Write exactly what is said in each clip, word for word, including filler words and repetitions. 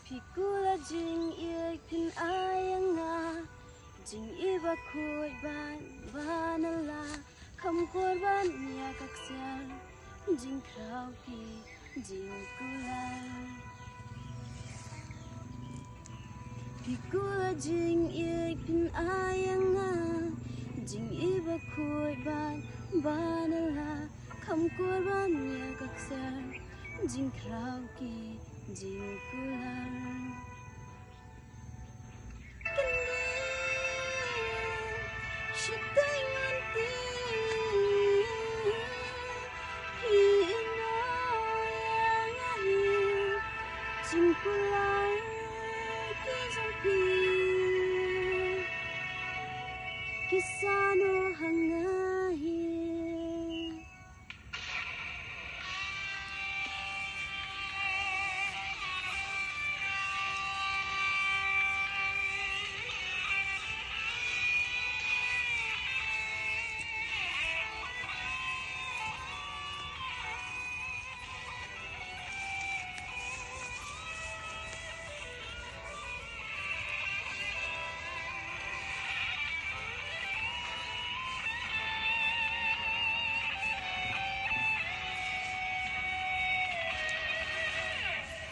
Phi kular jingïeit phin ai ïa nga, jingïeit ba khuid bad ba nyngkong, kham kwah ban ïa ka ksiar, jingkhraw ki jingkular. Phi kular jingïeit phin ai ïa nga, jingïeit ba khuid bad ba nyngkong, kham kwah ban ïa ka ksiar, jingkhraw ki jingkular. Kyndiah, shiteng ngan tieng, phi ïehnoh ïa nga hi, jingkular ki jong phi ki sa noh ha nga hi.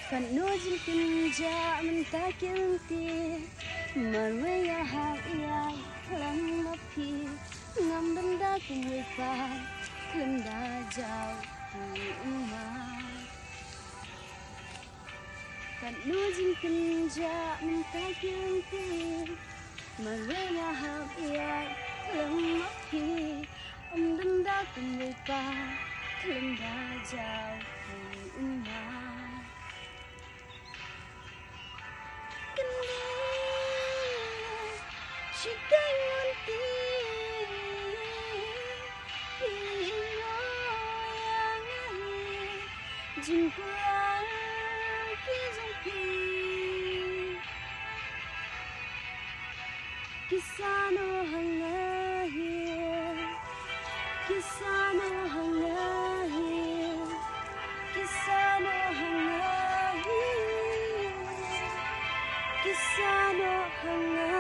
Katno jingkynjah mynta ki lynti, marwei nga hap ïaid khlem ma phi, ngam don da kumwei pat khlem da jaw phi, Umma. Katno jingkynjah mynta ki lynti, marwei nga hap ïaid khlem ma phi, ngam don da kumwei pat khlem da jaw phi, Umma. Kyndiah, shiteng ngan tieng, phi ïehnoh ïa nga hi, jingkular ki jong phi ki sa noh ha nga hi, ki sa noh ha nga hi, ki sa noh ha nga hi, ki sa noh ha nga